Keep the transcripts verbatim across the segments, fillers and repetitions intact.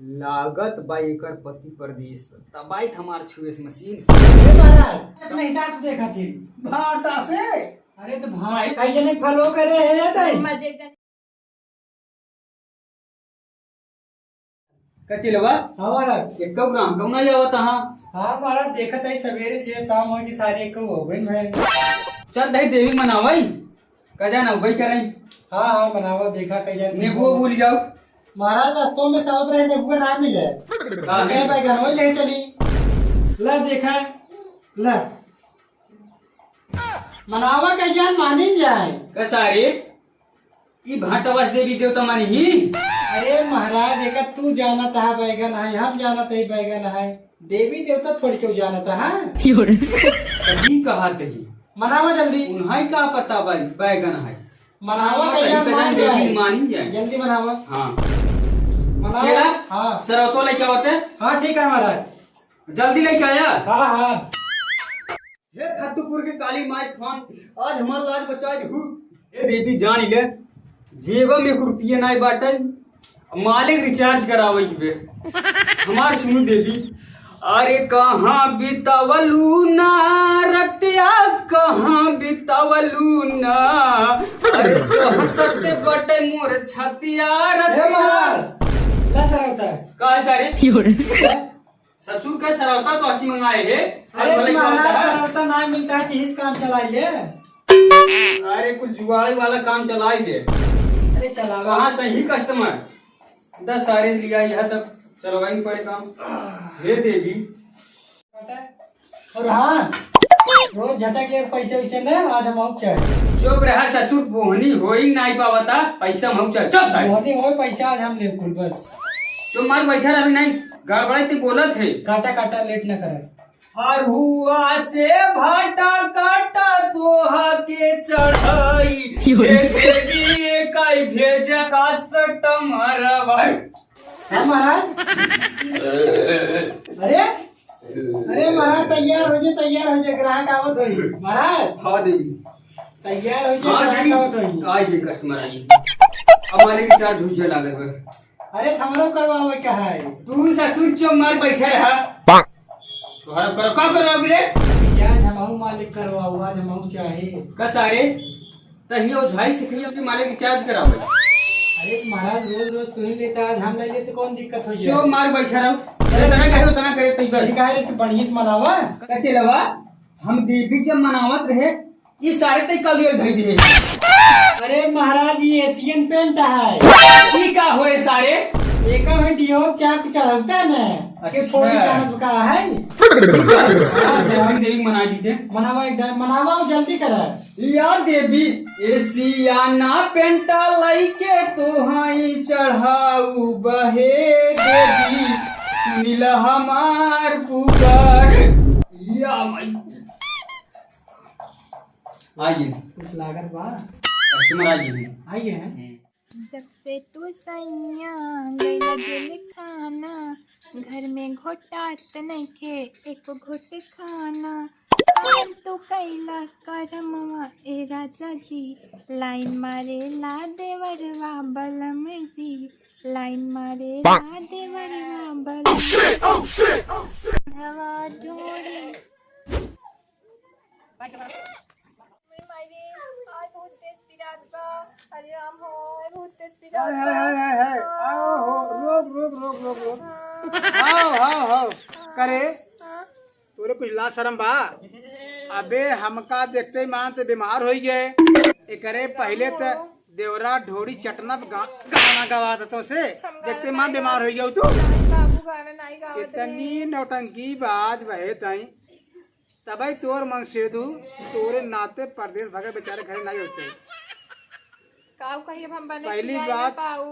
लागत बा एकर पति परदेस पर। दबाइत हमार छुएस मशीन। ए महाराज, अपने हिसाब से देखा थी। भाटा से? अरे तो भाई, कहिए नहीं follow करे है रे तई। मजे जन- कचिलवा? हाँ महाराज। एक ग्राम कम ना जावत हाँ। हाँ महाराज, देखत है सवेरे से शाम हो कि सारे एक हो गए भाई। चल दही देवी मनावई। कजा ना उबई करई। हाँ, हाँ, मनावा, देखा कजा नींबू भूल जाओ। महाराज, रस्तों में साउथ रहे, नींबू ना मिले। हाँ। कहे बैगन हो ले चली। ला देखा, ला। मनावा कजा मानिन जाए। कसारे, ई भाटवस देवी देवता मानी ही। अरे महाराज, एका तू जानत है बैगन है, हम जानत है बैगन है। देवी देवता थोड़ी क्यों जानत है? सही कहा तही। मनावा जल्दी। उन्हें का पता बा, बैगन है। मनावा मनावा कहिया तही मान तही जाए। देवी मानिन जाए। जल्दी मनावा। हाँ। मनावा। चेला, हाँ। सरौतो लेके आवते? हाँ, ठीक है महाराज। जल्दी लेके आया। हाँ, हाँ। हे फतेहपुर के काली माई थान, आज हमार लाज बचाए दहू। हे देवी जान ले, जेबा में एक रुपया नाई बाटे, मालिक recharge करावे के बे। हमार सुनू देवी, अरे कहाँ बितावलू ना रतिया, कहाँ बितावलू ना, अरे सहसत बटे मोर छतिया हे रतिया। महाराज, ला सरौता। का है सारे? ससुर का सरौता तो असी मंगाए है। अरे और भले महाराज, क्या होता है? सरौता ना मिलता है, तीस काम चलाइए। अरे कुल जुआड़े वाला काम चलाई ले। अरे चलावा। कहाँ सही customer? दस सारे लिया यह तब चलवाई पड़े काम। हे देवी। और हाँ, रोज झटक ले पैसे वैसे ना, आज हम आऊ क्या है? चुप रहा ससुर, बोहनी होई नाई पावता, पैसा हम चल, चुप है। बोहनी होई पैसा आज हम ले कुल बस। चुप मार बैठा रह, अभी नहीं गड़बड़ाई ते बोलत है। काटा काटा, लेट ना करे। हरुआ से भाटा काटा तोहा के चढ़ाई, हे देवी काई भेजा का सटमरवा। हाँ महाराज। अरे, अरे महाराज, तैयार हो जे, तैयार हो जे, ग्राहक आवत होई। महाराज। हाँ देवी। तैयार हो जे, हाँ ग्राहक देवी। आवत होई। आई जे customer आई। अब मालिक recharge हुई जे लागल बा। अरे, हमरो करवावे का है? तू ससुर चुप मार बैठे रहा। तोहरा करो, का करवाओगे रे? आज हमहू मालिक करवाऊ, आज हमहू चाहे। का सारे? तहियो झाई से कहियो कि मालिक recharge करावे। अरे महाराज, रोज रोज तू ही लेता, आज हम ले लेते, कौन दिक्कत हो जाए? चुप मार बैठे रहो। जितना कहे उतना करे, तू बस। ठीक है, इसके बढ़िया से मनावा। का चेलवा, हम देवी जब मनावत रहे, ई सारे तई कल ये धई दे। अरे महाराज, ये Asian Paint है। ई का होए सारे? एका है डिओ चाक चढ़ौता न। अच्छा। के फोड़ी जानत का है? हाँ, देवी, देवी मना दी थे। मनावा एकदम, मनावा और जल्दी करा। या देवी, Asian Paint लइके तोहाई चढ़ाऊ बहे देवी, सुनिल हमार पुकार। या माई। आइए। कुछ लागत बा? Customer आइए। आइए हैं। हम्म। जब से तू सैया गइला जेल खाना, घर में घोटात नइखे एको घोट खाना। काम तू कैला करमवा ए राजा जी, लाइन मारे ला देवरवा बलम जी, लाइन मारे ला देवरवा बलम। धवा ढोरी। ओए माई रे, आज बहुत तेज पिरात बा। अरे राम हो, बहुत तेज पिरात हाय, हाय, बा। हाय, हाय, हाय। आओ हो, रोक, रोक, रोक, रोक, रोक। हाँ। आओ, आओ, आओ। हाँ। करे, हाँ। तोरे कुछ लाज शरम बा? अबे हमका देखते ही मान ते बीमार होई गए। एकरे पहिले त देवरा ढोड़ी चटना गा-, गाना गवा देतो से। हम गाना देखते मान नाई बीमार गावत। होई गयो तू। नाई बाबू, गाना नाई गावत इतनी रे। नौटंकी बाज बहे ताई। तबई तोर मन सेधु, तोरे नाते परदेस भगे बेचारे घरे नाई होते। काऊ कही अब हम बने पहली खियाई ना बात पाऊ।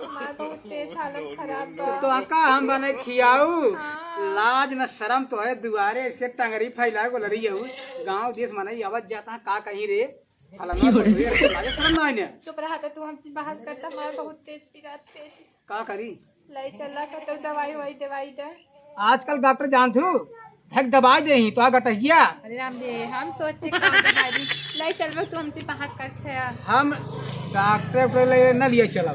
हमार बहुत तेज हालत खराब बा। तो का हम बने खियाऊ? हाँ। लाज न शरम तो है, दुआरे से टंगरी फैलाए को लड़ी जाऊ। गाँव देश मनई आवत जाता है, का कहीं रे? फलाना को ढेर के लागे शरम ना आइने। चुप रहा तो तू हमसे बहस करता, हमार बहुत तेज पिरात पेट। का करी? लाई चला, कतौ दवाई ववाई दवाई दे। आजकल डॉक्टर जानत हू, धक दवाई देही, तो आ गटहिया। अरे राम रे, हम सोचे का दवाई दी। लाई चलबो, तू हमसे बहस करत है। हम डॉक्टर पे ले न लिए चलब।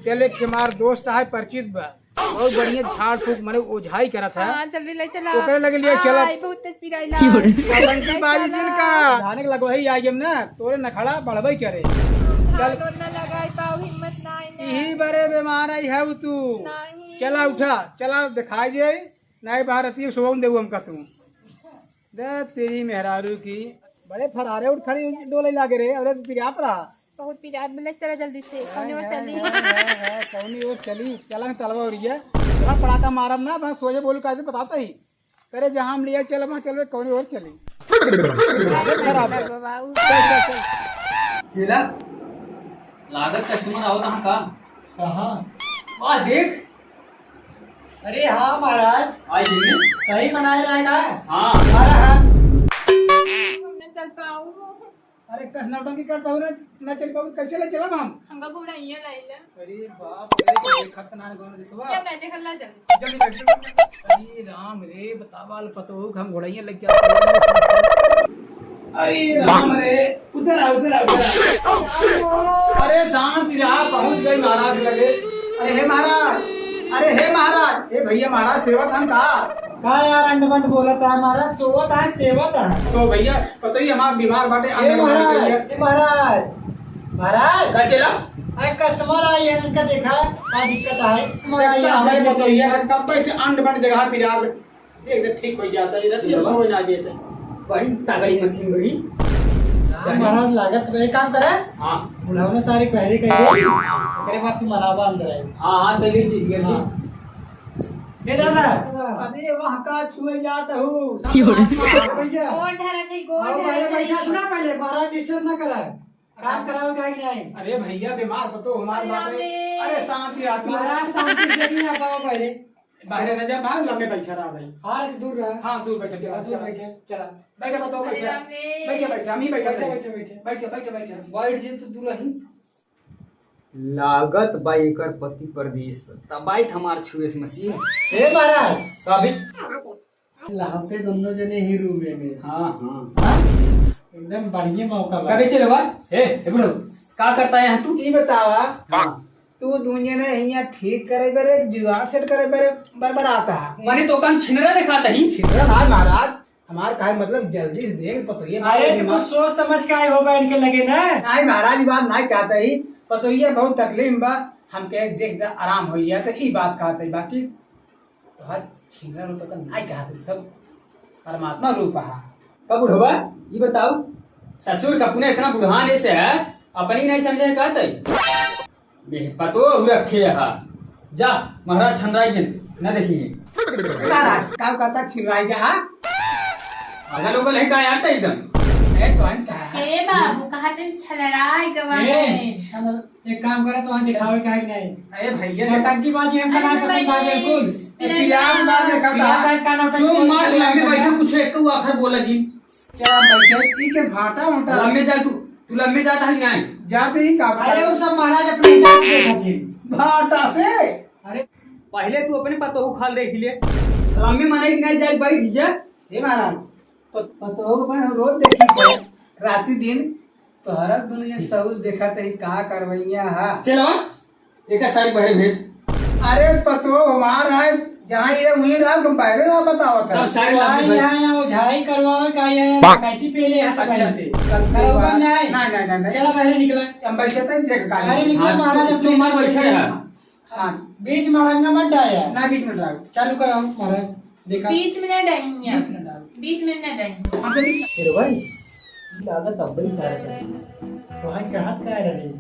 के ले के हमार दोस्त है, परिचित बा। बहुत बढ़िया झाड़ फूक, माने ओझाई करत है। हाँ, जल्दी ले चला। ओकरे लगे लिए चला। आई, बहुत तेज पिराइला। नौटंकी बाजी जिन करा। जाने के लगो है, आ गेम ना, तोरे नखड़ा बढ़बई करे। चल। डोर ना लगाई पाऊ, हिम्मत ना आई ना। यही बरे बीमार आई है तू। नहीं। चला उठा, चला दिखाई दे। नहीं बाहर रहती है, सोवम देऊ हमका तू। दे तेरी मेहरारू की। बड़े फरारे उठ खड़ी डोले लागे रे, अरे तू पिरात रहा। बहुत पिरात, बोले चला जल्दी से, कौनी ओर चली? है, है, है, कौनी ओर चली? चला न तलवा ओरिया। थोड़ा पड़ाका मारब ना, मैं सोझे बोलू, काहे से बताता ही। करे जहाँ हम लिया चल, वहाँ चल, कौनी ओर चली? आदत खराब है। बाबू। चल, चल, चल। चेला, लागत कस्टमर आवत है का? कहाँ? वाह, देख। अरे हाँ महाराज। आई जल्दी। सही बनाए रहा है का? हाँ। हमारा हाथ। हम ना चल पाऊ। अरे कस नौटंकी करता हूँ रे, ना चल पाऊ, कैसे ले चला हम? हमका घुड़ैया ले ले। अरे बाप रे, देखत ना गौर दिसवा। जब नहीं देखल ना चल। जल्दी बैठ, जल्दी बैठ। अरे राम रे, बतावा ल पतोहू के हम घुड़ैया लग जाते हैं। अरे राम रे, उधर आ, उधर आ, उधर आ। अरे शांति रहा, पहुंच गई महाराज लगे। अरे हे महाराज, अरे हे महाराज, हे भैया महाराज सेवत हन का? का यार अंड बंड बोलत है महाराज, सोवत है, सेवत है। तो भैया पता ही हमार बीमार बाटे, ए अंड बंड महाराज, भैया। ए महाराज, महाराज। का चेला? अरे कस्टमर आई है, इनका देखा, का दिक्कत है? कस्टमर आई है, देखता हमें देखा। पता ही है, कब से अंड बंड जगह पिरार देख, देख, ठीक हो जाता है, रस्सी हम समझ ना देते। बड़ी तगड़ी मशीन बनी। राम महाराज लागत बा, एक काम करे। हाँ। बुढ़ावना सारे पहरे कर दे, ओकरे बाद तू मनावा अंदर आए। हाँ, हाँ, तो ये चीज, ये चीज। हाँ। ए दादा। अरे, वहाँ का छुए जात हूँ। भैया। गोड़ धरत है, गोड़ आओ, धरत पहले है। बैठा, सुना पहले, महाराज डिस्टर्ब ना करा। काम करावे का ही नहीं। अरे भैया, बीमार पतो हमार अरे बाटे। राम रे। अरे शांति रहा तू। महाराज शांति से नहीं आ पाओ पहले। बाहर न जा, बाहर लम्बे बैठा रहा भाई। हाँ, दूर रहा। हाँ, दूर बैठा, चला, हाँ, दूर चला। बैठा। चला, बैठा, बताओ, अरे बैठा। राम रे। बैठा, बैठा, हम ही बैठा बैठा, थे। बैठा, बैठा। बैठा, बैठा, बैठा। बैठ जे तू दूर रही। लागत बा एकर पति परदेश पर। तबाइत हमार छुएस मशीन। हे महाराज, अभी लाओ के दोनों जने ही रूमे में। हाँ, हाँ। हाँ? एकदम बढ़िया मौका बा। कबे चले बा? ए, ए बुढ़ऊ, का करता है यहाँ तू? ई बतावा, हाँ। तू दुनिया में हियाँ ठीक करे बरे, जुगाड़ सेट करे बरे, बरबराता है। माने तो काम छिनरा दिखाता ही। छिनरा ना महाराज, हमार काहे मतलब जल्दी से देख पतोहिया अरे तो कुछ सोच समझ के आए हो बा इनके लगे ना। नहीं महाराज, ई बात नहीं कहता ही, पतोहिया बहुत तकलीफ में बा, हमके देख दे आराम हो गया, तो ई बात कहता ही, बाकी तोहार छिनरा रूप तो नाई कहत, सब परमात्मा रूप हा। का बुढ़वा, ई बताऊ, ससुर का पुने इतना बुढ़ाने से है, अपनी नहीं समझे कहत है? बे, पतो हु रखे हा। जा, महाराज छनराई जिन, न देखिए। महाराज, का कहता छिनराई जा, हाँ? पागल उगल है का यार, तै एकदम? ए, तो हम कहा। ए बाबू, कहा तुम छनराई गवा ए, है? छनर- एक काम करा, तो वहाँ दिखावे का है कि नहीं? अरे भैया, नौटंकी बाजी हमका ना अरे पसंद आ भैया, बिल्कुल। तेरा पियाज बात देखा पियाज था। का नौटंकी चुप मार, बाजी लगे देखा बैठा, था। कुछ एक आखर बोला जी। क्या बैठे? ई के भाटा उठा। लम्बे जा तू, तू लम्बे जाता है नहीं? जाते ही का अरे भाटा? वो सब महाराज अपने हिसाब से देखा थे। भाटा से? अरे पहले तू अपने पतोहू खाल देख ले, लम्बे मने कि नहीं जाए बैठ जा। हे महाराज, पत-, पतोहू को अपन हम रोज देखी थे, राती दिन तोहरा दुनिया सऊर देखा तही का करवैया हा। चलो, एका सारी बहरे भेज। अरे पतोहू हमार है, जहाँ ये वहीं रहा, तुम पहले ना बतावत है। तब सारी लाभ भाई में यहाँ, यहाँ ओझाई करवावे का, यहाँ, यहाँ डकैती पेले हाथ अच्छा, बहन से। तब करवा बात नहीं। नहीं, नहीं, नहीं, नहीं। चला बहरे निकला। हम बैठे थे, देख का बहरे निकला, हाँ, महाराज चुप, अपने चुप मार से बैठे बैठे रहा। हाँ। बीच मड़ंगा मत डाया। ना बीच में डाल। चालू कराओ महाराज, देखा। बीच में ना डाइया। बीच में ना डाल। बीच में ना डाइया। हाँ, तो बीच में। तेरे भाई, ये लागत अब भी सारा कर। तो भाई कहाँ का रहे?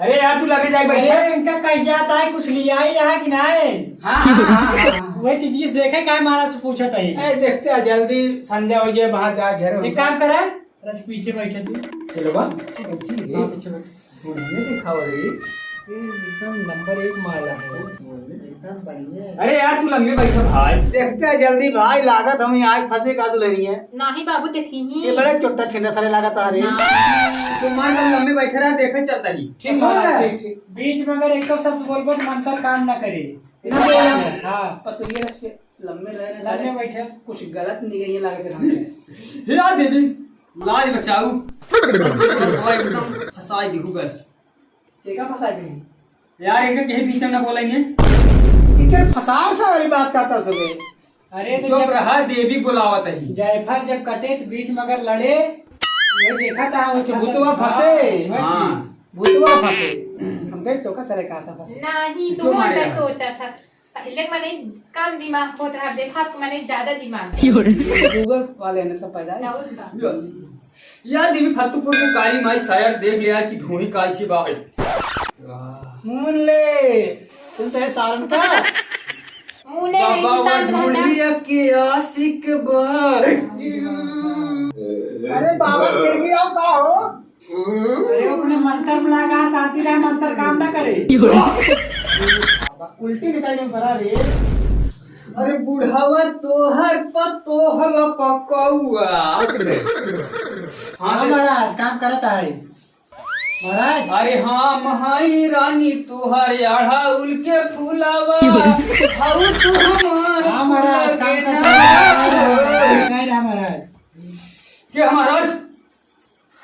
अरे यार, तू लगे जाए बैठे। अरे, इनका कह जाता है, कुछ लिया ही यहाँ कि नहीं? हाँ, हाँ, हाँ, हाँ, हाँ। वही चीज देखे, काहे महाराज से पूछत है? ए, देखते हैं, जल्दी संध्या हो जाए, बाहर जा, घर हो एक जाए। काम करा, बस पीछे बैठे तू। चलो बा। बैठी है। हाँ, पीछे बैठ। बढ़िया दिखाओ रे। ये एकदम नंबर एक माला है। एकदम बढ़िया है। अरे यार, तू लम्बे बैठो भाई। देखते हैं जल्दी भाई, लागत हम यहाँ फंसे का दुल्हनिया। नाही बाबू, देखी ही। ये बड़े चोट्टा छिंदा सारे लागत आ रहे। ना। तू मार कर लम्बे बैठे रहा, देखे चलता ही। ठीक सुन है। ठीक, ठीक। बीच में अगर एक शब्द बोलबो तो मंत्र काम ना करे। ना बोला। हाँ। पर तू ये रख के लम्बे रहे ना लम्बे सारे, बैठे। कुछ गलत नहीं गई लागत है हमके। हे आ देवी, लाज बचाऊ। एकदम फंसाई दिखू बस। केका फंसाई दे? यार, इनके कहीं पीछे ना बोलेंगे। इनके फसाव सा वाली बात करता सुबह। अरे तो चुप जब रहा, देवी बुलावत है। जायफल जब कटे तो बीच में अगर लड़े, ये देखा था वो तो फंसे। भूतवा फंसे। हाँ, हाँ। भूतवा फंसे। हम कहे तो का सरे कहा था फंसे। नाही, जो तू मारे उल्टा यार। सोचा था। पहले मने कम दिमाग होत रहा, देखा मने ज्यादा दिमाग। Google वाले ने सब पैदा है। क्या बोलता? यार देवी, फालतू पुर से काली माई शायद देख लिया कि ढोही का ऐसी बात है। मुन ले, सुनते हैं सारन का? मुने है बाबा, निशान वो रहता। ढोलिया के आशिक बा। अरे बाबा, गिर गया का हो? अरे, अपने मंत्र में लगा, शांति रहे, मंत्र काम ना करे। बाबा, उल्टी निकाल के भरा रे। अरे बुढ़ावा, तोहर पर तोहर लपकौआ। हाँ, हाँ, महाराज, काम करत है। महाराज। अरे हम हई रानी तोहर अड़हुल के फुलावा, हऊ तू हमार हाँ, महाराज, काम फुलागे करत ना। है। नहीं रहा, महाराज। के महाराज?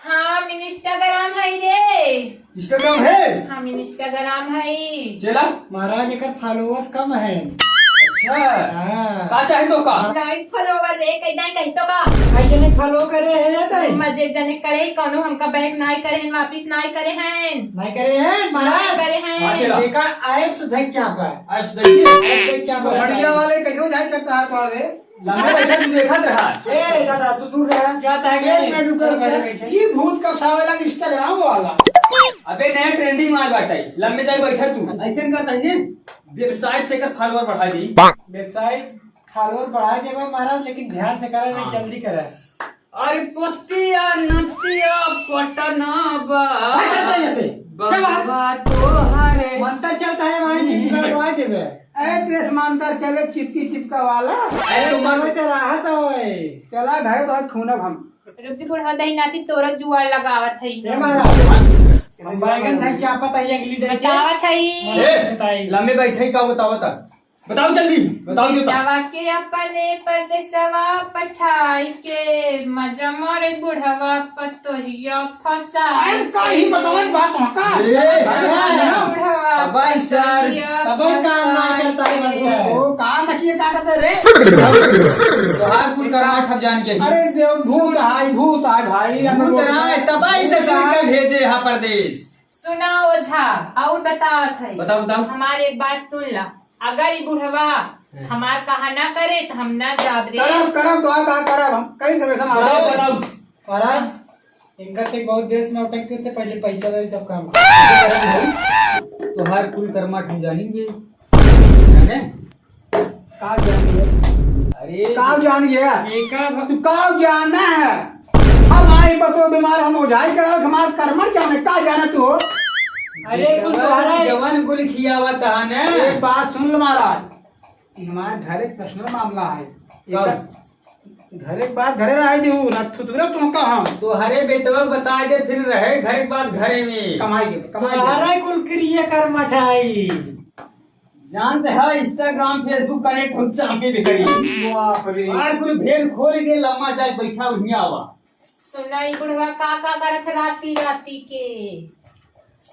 हाँ, Instagram है रे। Instagram है? हाँ, Instagram है। चला। महाराज, एकर followers कम है। अच्छा। हाँ। का चाहे तो का? Like follower रे, कहीं ना कहीं तो का? भाई, जने follow करे हैं या तई? मजे जने करे, कौनो हमका back नाई करे हैं, वापिस नाई करे हैं। नाई करे हैं, महाराज? नाई करे हैं। हाँ, चला। देखा, आइब सुधक चापा। आइब सुधक चापा। आइब सुधक चापा। बढ़िया वाले कहीं जाए करता है, कौन रे? लम्बे बैठा तू देखत रहा। ए दादा, तू दूर रह। क्या था एक मिनट रुक, रुक, रुक। ये भूत कब सावे लगा Instagram वाला? अबे नया trending माल बाटे। लम्बे जाके बैठा तू। ऐसे न करता है, website से कर follower बढ़ा दी। Website follower बढ़ा देबे महाराज, लेकिन ध्यान से करे, हाँ। जल्दी करे। अरे पतिया नतिया पटना बा। भाई, चलता है ऐसे। चल बाहर। बाबा तोहरे। मंत्र चलता है, वहीं बीच में लगवा देबे। ए, देश मंत्र चले चिपकी चिपका वाला। अरे, अरे, तो मर- मरवे तो राहत होए। चला घर तो खूनब हम। रुक जी, बुढ़वा दही नाती तोरा जुआर लगावत है। ए महाराज, हम बैगन धाई चापत है, अगली दही के। बतावत है। ए, बताई। लम्बे बैठे का बतावत है? बताओ जल्दी, बताओ जो था। बेटवा के अपने परदेसवा पठाई के, मजा मारे बुढ़वा पतोहिया फंसाई अरे, का ही के। बतावे बात हो का? ए, अरे, बुढ़वा तबाही सर। पतोहिया तबाही काम ना फंसाई करता है, के। ओ, काम ना किए काटत है रे। तोहार कुल करमाठ हम जान के ही। अरे, देव, भूत आय, भूत आय भाई, हम भूत लोग ना आय, तबाही से सर का भेजे हा परदेस। सुना ओझा, और बतावत है। बताओ, बताओ। हमारे एक बात सुन ला। अगर ई बुढ़वा हम्म। हमार कहा ना करे, तो हम ना जाब रे। करब, करब, तो आप का करब, हम कई देबे से महाराज। बताओ, बताओ। महाराज, इनका से बहुत देश में अटक के थे, पहले पैसा दे, तब काम कर। तोहार कुल कर्मा हम जानेंगे, जाने? का जान गया? अरे, का जान गया? एका तू का जाना है? हम आई बतो बीमार, हम ओझाई कराओ, हमार कर्मन जाने, का जाना तू हो? अरे, कुल तोहरा है। जवन कुल खियावत है ना। एक बात सुन लो महाराज, ये हमारे घर एक personal मामला है। का? एक घर एक बात घरे रह दी हूँ, ना थुथुरा तुमका हम। तोहरे बेटवा बता दे, फिर रहे घर एक बात घरे में। कमाई के, कमाई के। तोहरा कुल क्रिया कर्म ठाई। जानते हैं, Instagram, Facebook connect हो, चापे भी करी। बाप रे। और कोई भेद खोल के लम्बा जाए, बैठा उठिया आवा। सुना, ई बुढ़वा का, का करत राती, राती के?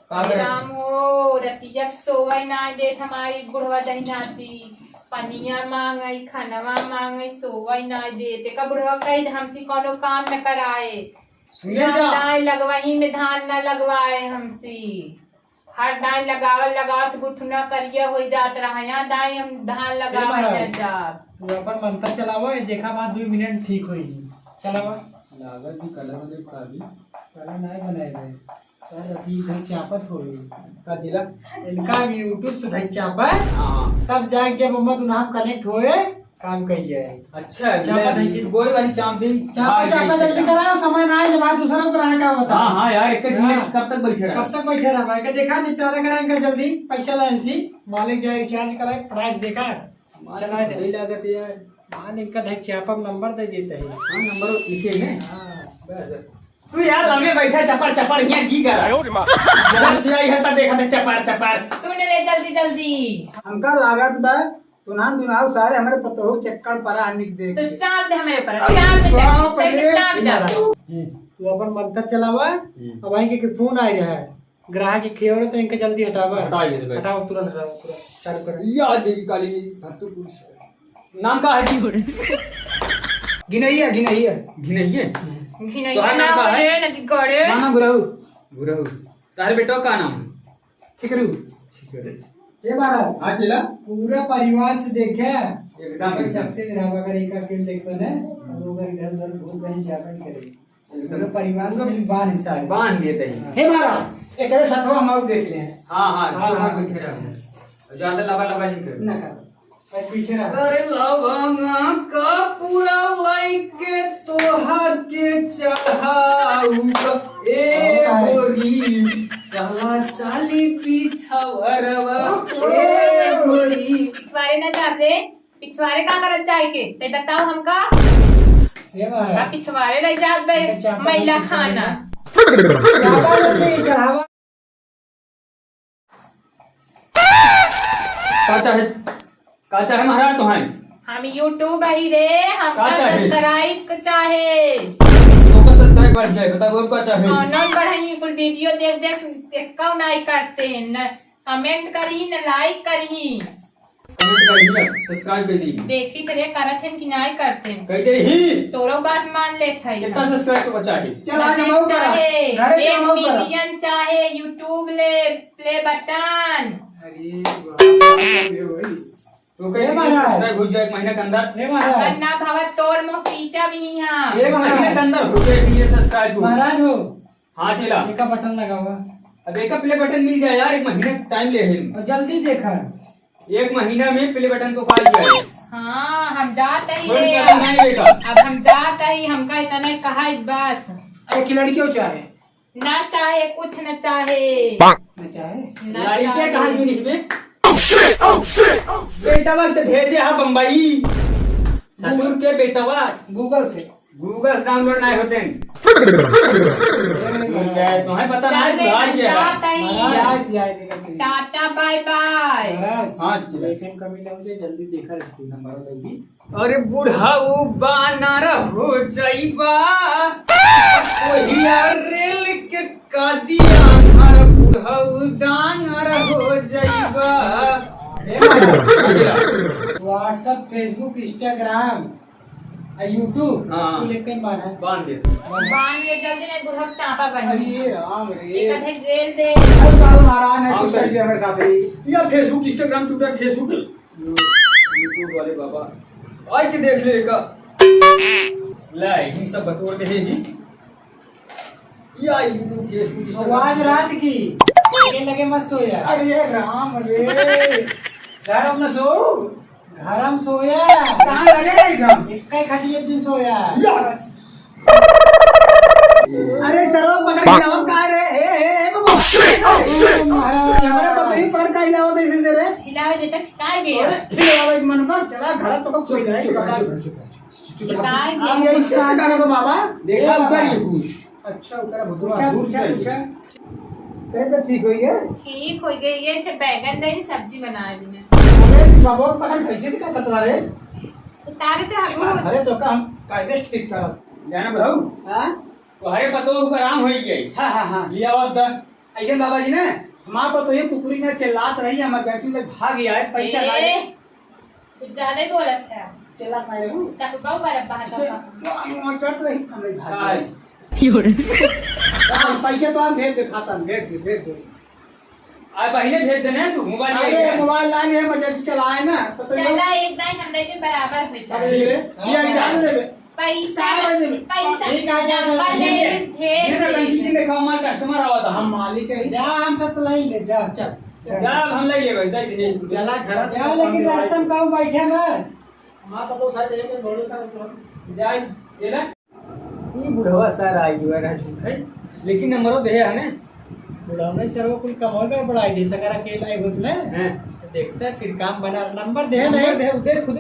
का करत? राम हो, रतिया सोवे ना देत हमारी बुढ़वा दहिनाती। पनिया मांगे, खनवा मांगे, सोवे ना देत। एका बुढ़वा कही हमसे कोनो काम न कराए। सुने ना जा। दाएं लगवही में धान न लगवाए हमसे। हर दाई लगावल लगावत गुठना करिया होइ जात रहा। यहाँ दाई हम धान ए लगावे महाराज, न जाब। तू अपन मंत्र चलावा, ये देखा बात दुई मिनट ठीक होई। चलावा। लागत भी कलर में देख काली। कलर नाय बनाए बे। सर, अभी इधर चापत होई। का जिला? इनका भी YouTube से धई चापा। हाँ। तब जाके जब मम्मा तू नाम connect होए, काम कइल जाए। अच्छा, चापा ले, दे के। बोल वाली चाप दे। चापा, भाई, चापा भाई, जल्दी चापा। कराओ, समय ना है, जब दूसरा को रहा का बता। हाँ, हाँ यार, एक एक हाँ। मिनट कब तक बैठे रहा? कब तक बैठे रहा भाई? का देखा, निपटारा करा इनका जल्दी, पैसा ला इनसे, मालिक जाए recharge कराए, फटाक से देखा, हमारे चलाए दे। नहीं लागत यार। मान इनका धक चापा में नंबर दे देते हैं। हाँ, नंबर लिखे हैं। हाँ। बस, बस। तू यार लम्बे बैठा चपर चपर, यहाँ की कर? आयो रे माँ। जब से आई है तब देखा था चपर चपर। सुन रे जल्दी जल्दी। हमका लागत बा, तू ना दुनाऊ सारे हमरे पतोहू चक्कर परा निक देख तो के। चाप दे हमरे पर, चाप दे, बाप रे। चाप दे। तू अपन मंत्र चलावा, हम्म। अब आई के, के फोन आ रहा है। ग्राहक के खियावल तो इनके जल्दी हटावा। हटाई दे बस। हटाओ, तुरंत हटाओ, तुरंत चालू करो। या देवी काली भत्तू पुरुष। नाम का है? गिनैया, गिनैया। गिनैया? गिनैया तोहार नाम ना का है? होले, ना जी गड़े। ना, ना, गुरहु। गुरहु। तोहार बेटवा का नाम है? छिकरू। छिकरू। ए महाराज। हाँ, चेला। पूरा परिवार से देखे। एकदम, हमारे एकदम। सबसे खराब अगर एक अकेले देखबे ना, तो लोग इधर उधर घूम रहे, जागरण करे। एकदम। पूरा परिवार से बांध सारे। बांध देते हैं। हे महाराज, एकरे साथवा हम और देख ले। हाँ, हाँ, हाँ, जो हाँ। हम देख रहे हैं। ज्यादा लबा लबा नहीं करो। ना करो। भाई, पीछे रहो। अरे लवंगा का पूरा लाइके तोहा के चढ़ाऊ ए और गोरी, चला चाली पीछा वरवा, ए गोरी। पिछवारे ना जाते, पिछवारे का करत जाए के? ते बताओ हमका। हे महाराज। आ पिछवारे रह जात बे, इनका चापा मैला लेके खाना। चढ़ावा। चापा लेके चढ़ावा। का चाहे? का चाहे महाराज तोहाई? हम YouTube ही रे, हमका का चाहे? Subscribe चाहे। तो का subscribe बढ़ जाए, बताओ और का चाहे? हाँ, नाम बढ़ाई, कुल video देख देख, देख का नहीं करते न। Comment करही न like करही। Comment करही, subscribe कर दी। देखी तेरे करत हैं कि नाय करत हैं। कह दे ही। तोरो बात मान लेत है। कितना subscribe तो बचा है? चल, आज हम आऊ करा। चाहे घरे से एक हम आऊ करा। Million चाहे YouTube ले play button। अरे वाह, ये भाई। तो कह ए दे महाराज। Subscribe हो जाए एक महीना के अंदर। ए महाराज। अगर ना भवा तोर मुँह पीटा भी यहाँ। ए महाराज। एक महीना के अंदर हो जाए एक million subscribe हो। महाराज हो। हाँ, चेला। एका button लगावा। अब एका play button मिल जाए यार, एक महीने time ले है। और जल्दी देखा। एक महीना में play button तो पाई जाए। हाँ, हम जात ही छोड़ रे। के नहीं बेटा। अब हम जात ही, हमका इतना कहा बस। अरे, कि लड़कियों चाहे? ना चाहे, कुछ न चाहे। ना चाहे? ना लड़कियाँ चाहे। कहाँ से मिली बे? बेटा वक्त भेजे हा बम्बई। ससुर के बेटवा। Google से। Google से download नहीं होते हैं। तुम्हें पता चल नहीं, रे, बुढ़ा गया। जात ही। महाराज, जय जगत। टाटा, bye bye। महाराज, हाँ, चलो। लेकिन कमी ना हो जाए, जल्दी देखा इसको। नंबर लगी। अरे बुढ़ऊ बानर हो जाइबा, कोहिया रेल के कादिया, अरे बुढ़ऊ डांगर हो जाइबा। WhatsApp, Facebook, Instagram, आ YouTube, हाँ। तू लेके मारा। बांध दे। बांध दे, जल्दी नहीं, बुढ़ऊ चापा बन। अरे राम रे। एक आधे रेल दे। अरे बाबा महाराज ने हाँ, कुछ कर दिया मेरे साथ ही। या Facebook, Instagram, Twitter, Facebook, YouTube वाले बाबा। आई के देख ले का। ले, हम सब बटोर दे ही। या YouTube, Facebook, Instagram। वो आज रात की। ये लगे मत सोया। अरे राम रे। घर में सो। घर में सोया। कहाँ लगे रही हम? एक ही खटिया दिन सोया। या। अरे सरवा पकड़ के लावत का रे? हे, हे, हे बाबू। ओ महाराज। हमारे पता ही पकड़ का हिलावत ऐसे से रे। हिलावे देता ठिकाए गया। अरे हिलावे के मन बा, चला घर तो को सोई जाए। चुप रह, चुप रह, चुप रह, चुप रह। ठिकाए गया। ये इससे कहा तो बाबा। देखा ए ऊपर बाबा। ही भूत। अच्छा, उतरा भूत। पूछा, भूत पूछा, उतर गया। पूछा। कहे तो ठीक हो गया। ठीक हो गया, ये थे बैगन दही सब्जी बना दी मैं। अरे बाबा पकड़ कैसे दिखा पतला रे? उतारे थे हम। अरे तो का हम कायदे से ठीक करब। जाना भाऊ। हाँ? तोहरे पतोह के आराम होई गई। हाँ, हाँ, हाँ। लिया अब द। ऐसे बाबा जी ना, हमार पतोह कुकुरी में चिल्लात रही, emergency में भाग गया है, पैसा ए, लाए। कुछ ज्यादा ही बोलत है। चिल्लात नहीं रहू। चकबाऊ करत बाहर ऐसे का। तो हम वहाँ डरत रही, हम नहीं भाग काहे? गए। हाँ, पैसे तो हम भेज दे, खाता में भेज दे, भेज दे। आ, बहिने भेज देने तू, मोबाइल ले अरे, ले। मोबाइल ला ले, emergency चलाए ना, तो तो चला, ये एक दाई हम दे दे, बराबर हो अब जाए। ले ले, ये जान ले ले। पैसा, पैसा, पैसा। ठीक आ गया, नंबर ले, ये भेज ये ना दे। पंडित जी ने कहा, हमारे customer आवा था, हम मालिक है। जा, हम सब तो लाई ले, जा। चल, चल। जा, अब हम ले लेबे, दे दे। चला, घर जा, लेकिन रास्ता में कहूँ बैठे ना। हमारा तो साथ एक बोलो था, तो हम जाए, ये ले। ई बुढ़वा सर आई हुआ रह चुका है, लेकिन नंबरो दे है ने। बुढ़वा में सर वो कुल कमाई गड़बड़ाई दे, सगर अकेला ही होत ना। हैं। तो देखता है, फिर काम बना, नंबर दे नंबर नहीं। दे, दे खुद।